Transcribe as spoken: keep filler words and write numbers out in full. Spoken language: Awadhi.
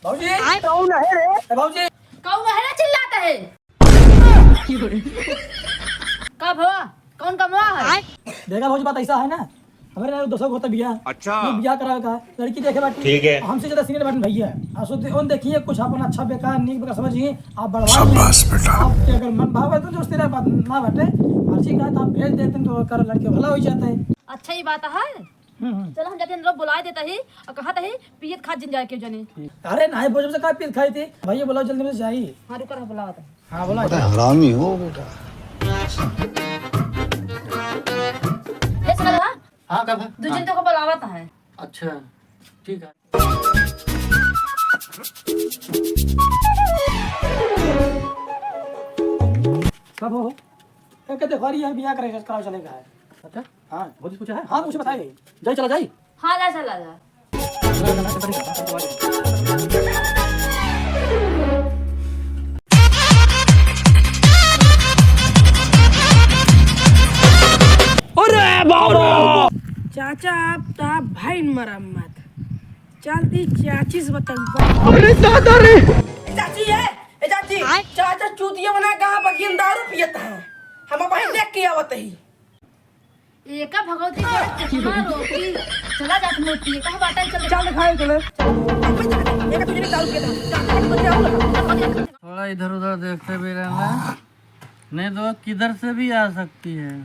भौजी, कौन है रे? ए भौजी, कौन है रे चिल्लाता है? का भवा? कौन कमवा है? देखा भौजी, बात ऐसा है ना, हमारे यहाँ दोस्तों को होता बियाह। अच्छा। ये बियाह करावे का, लड़की देखे बाटी। ठीक है। हमसे ज्यादा सीनियर बाटी भैया। आप सोचते, उन देखिए कुछ अपन अच्छा बेकार, नीक बेकार समझिए, आप बढ़वा शाबाश बेटा। आपके अगर मन भाव है तो दोस्ती रहे, बात ना बाटे, मर्जी का है तो आप भेज देते हैं, तो कर लड़के भला हो जाता है। अच्छा, ये बात है। हम्म, हम्म। चलो, हम जाते हैं, लोग बुलाए देता ही और कहा था ही, पियत खात जिन जाए के जनी। अरे, नाहीं, भौजी से का पियत खाई थी? भैया बुलाओ, जल्दी में से जाई। हाँ, रुका रहा, बुलावा था। हाँ, बोला। बड़ा हरामी हो बेटा। ए, सुना रहा? हाँ, का भा? दू जन हाँ। तो को बुलावा था है। अच्छा, ठीक है। कब हो? ए, कहते घरी यार बियाह करे, करावे चले का है। अच्छा? हाँ। भौजी पूछा है? हाँ, पूछे बताए। जाई, चला जाई। हाँ, जा, चला जा। अरे बाबा! चाचा, आप तो आप भाई मरम्मत। चल दी चाची से बताऊ। अरे दादा रे! ए चाची, ए, ए चाची, आय? चाचा चूतिया बना कहाँ बगियन दारू पियत है। हम भाई देख के आवत ही। एका भगवती के कितना रोकी। चला जात मोती, कहाँ बाटा चल। चल दिखाए चले। चल। एका तुझे दारू पियत है। चल, चल, चल, चल। थोड़ा इधर उधर देखते भी रहना, नहीं तो किधर से भी आ सकती है।